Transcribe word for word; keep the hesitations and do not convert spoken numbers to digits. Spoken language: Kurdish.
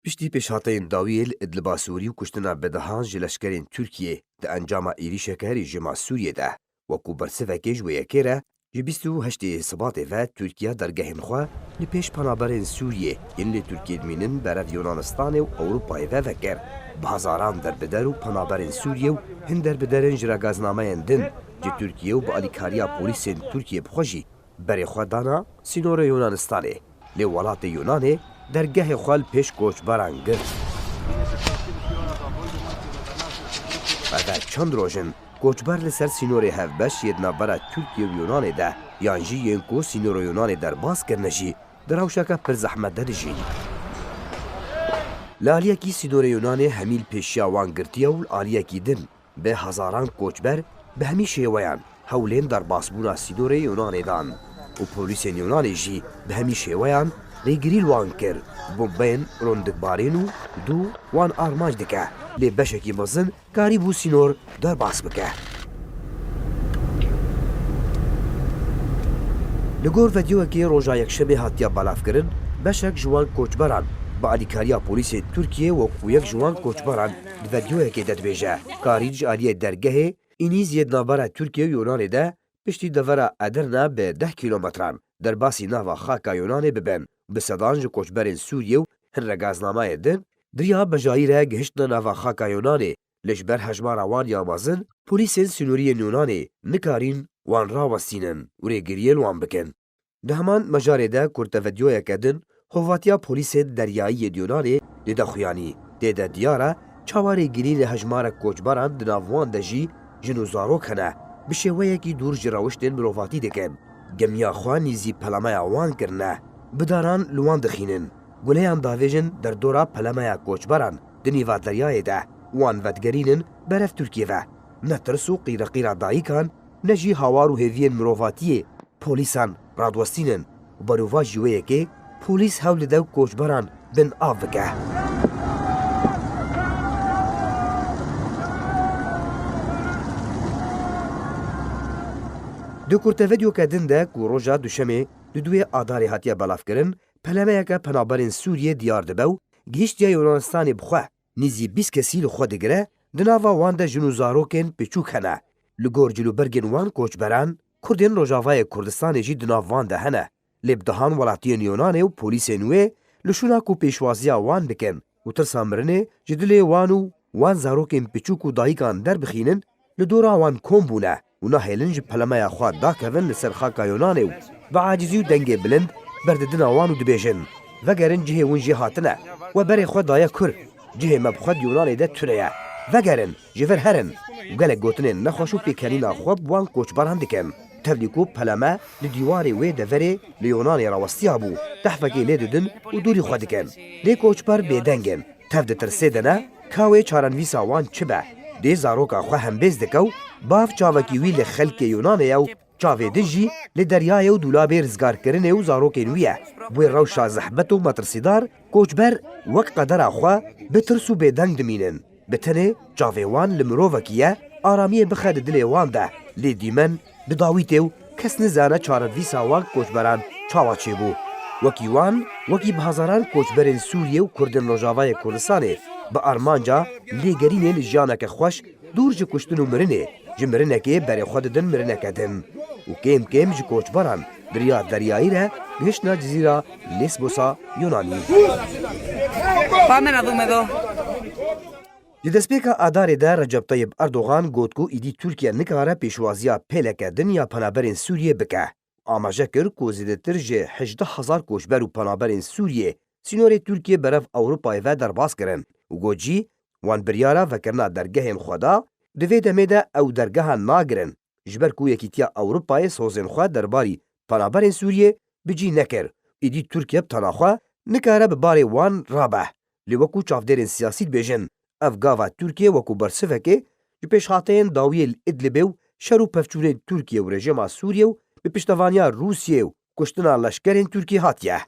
Piştî pêşhateyên dawiyê li Idliba Sûrî û kuştina bi dehan ji leşkerên Tirkiyê di encama êrîşeke rejîma Sûriyê de, wekû bersivekê ji wê yekê re, ji bîst û heştê Sibatê ve Tirkiye dergehên xwe li pêş penaberên Sûriyê yên li Tirkiyê dimînin berev Yunanistanê û Ewropayê ve vekir. Bi hezaran derbider û penaberên Sûriyê û hin derbiderên ji regaznameyên din ji Tirkiye û bi alîkariya polîsên Tirkiyê bi xwe jî berê xwe dana sînorê Yunanistanê. Lê welatê Yunanê dergehê xwe li pêş koçberan girt. Ev çend roj in koçber li ser sînorê hevbeş yê di navbera Tirkiye û Yunanê de yan jî yên ku sînorê Yunanê derbas kirine jî di rewşeke pir zehmet de dijîn. Li aliyekî sînorê Yunanê hemî li pêşiya wan girtiye û li aliyekî din bi hezaran koçber bi hemî şêweyan hewlên derbasbûna sînorê Yunanê dan û polîsên Yunanê jî bi hemî şêweyan rêgirî li wan kir, bombeyên rûn dibarîn û dû wan armanc dike, lê beşekî mezin karîbû sînor derbas bike. Li gor vîdeoyekê roja Yekşemê hatiye belavkirin, beşek ji wan koçberan bi alîkariya polîsên Tirkiyê wekû yek ji wan koçberan di vîdeoyekê de dibêje, karîn ji aliyê dergehê Înîz yê di navbera Tirkiye û Yunanê de piştî devera Edirne bi deh kîlometran derbasî nava xaka Yunanê bibin. Bi sedan ji koçberên Sûriyê û hin regaznamayê din di riya bejayî re gihiştine nava xaka Yunanê, lê ji ber hejmara wan ya mezin, polîsên sînorî yên Yunanê nikarîn wan rawestînin û rêgiriyê li wan bikin. Di heman mejarê de kurtevideoyeke din hovatiya polîsên deryayî yên Yunanê dide xuyanî. Tê de diyar e çawa rêgirî li hejmarek koçberan di nav wan de jî jin û zarok hene, bi şêweyekî dûr ji rewiştên mirovatî dikin. Gemiya xwe nîzî pelemeya wan kirine, bi daran li wan dixînin. Guleyan davêjin derdora pelemeya koçberan di nîva deryayê de wan vedigerînin berev Tirkiyê ve. Ne tirs û qîreqîra dayikan, ne jî hawar û hêviyên mirovatiyê polîsan radiwestînin û berovajî wê yekê polîs hewl dide koçberan bin av bike. Di kurtevideoke din de ku roja Duşemê di duê Adarê hatiye belavkirin, pelemeyeke penaberên Sûriyê diyar dibe û gihiştiye Yunanistanê bi xwe. Nîzî bîst kesî li xwe digire, di nava wan de jin û zarokên piçûk hene. Li gor cilûbergên wan koçberan, Kurdên Rojavayê Kurdistanê jî di nav wan de hene. Lê bi dehan welatiyên Yunanê û polîsên wê li şûna ku pêşwaziya wan dikin û tirsa mirinê ji dilê wan û wan zarokên piçûk û dayikan derbixînin, li dora wan kom bûne û nahêlin ji pelemeya xwe dakevin li ser xaka Yunanê û bi acizî û dengê bilind berdidina wan û dibêjin, vegerin cihê win jê hatine, we berê xwe daye kur, cihê me bi xwe di Yunanê de tune ye, vegerin, ji vir herin û gelek gotinên nexweş û pêkenîna xwe bi wan koçberan dikin. Tevlî ku peleme li dîwarê wê deverê li Yunanê rawestiya bû, tehfekê lê didin û dûrî xwe dikin. Lê koçber bêdeng in. Tev di tirsê de ne, ka wê çarenivîsa wan çi be. Dê zaroka xwe hembêz dike û bav çavekî wî li xelkê Yunanê ye û çavê din jî li deryayê û dûlabê rizgarkirinê û zarokên wî ye. Bi wê rewşa zehmet û metirsîdar, koçber wek qedera xwe bi tirs û bêdeng dimînin. Bi tenê çavê wan li mirovekî ye, aramiyê bixe di dilê wan de. Lê dîmen bi dawî tê û kes nizane çarenivîsa wan koçberan çawa çêbû. Wekî wan, wekî bi hezaran koçberên Sûriyê û Kurdên Rojavayê Kurdistanê bi armanca lêgerînê li jiyaneke xweş dûr ji kuştin û mirinê, ji mirinekê berê xwe didin mirineke din û kêm kêm ji koçberan bi riya deryayî re gihiştine cizîra Lesbosa Yunanî. Πάμε να δούμε εδώ. Di destpêka Adarê de Recep Tayyip Erdogan got ku îdî Tirkiye nikare pêşwaziya pêleke din ya penaberên Sûriyê bike. Amaje kir ku zêdetir ji hejdeh hezar koçber û penaberên Sûriyê sînorê Tirkiyê berev Ewropayê ve derbas kirin û got jî, wan biryara vekirina dergehên xwe da, di vê demê de ew dergehan nagirin, ji ber ku Yekîtiya Ewropayê sozên xwe derbarî penaberên Sûriyê bi cî nekir. Îdî Tirkiye bi tena xwe nikare bi barê wan rabe. Lê wekû çavdêrên siyasî dibêjin, ev gava Tirkiye wekû bersivekê ji pêşhateyên dawiyê li Idlibê û şer û pevçûnên Tirkiye û rejîma Sûriyê û bi piştevaniya Rûsiyê û kuştina leşkerên Tirkiyê hatiye.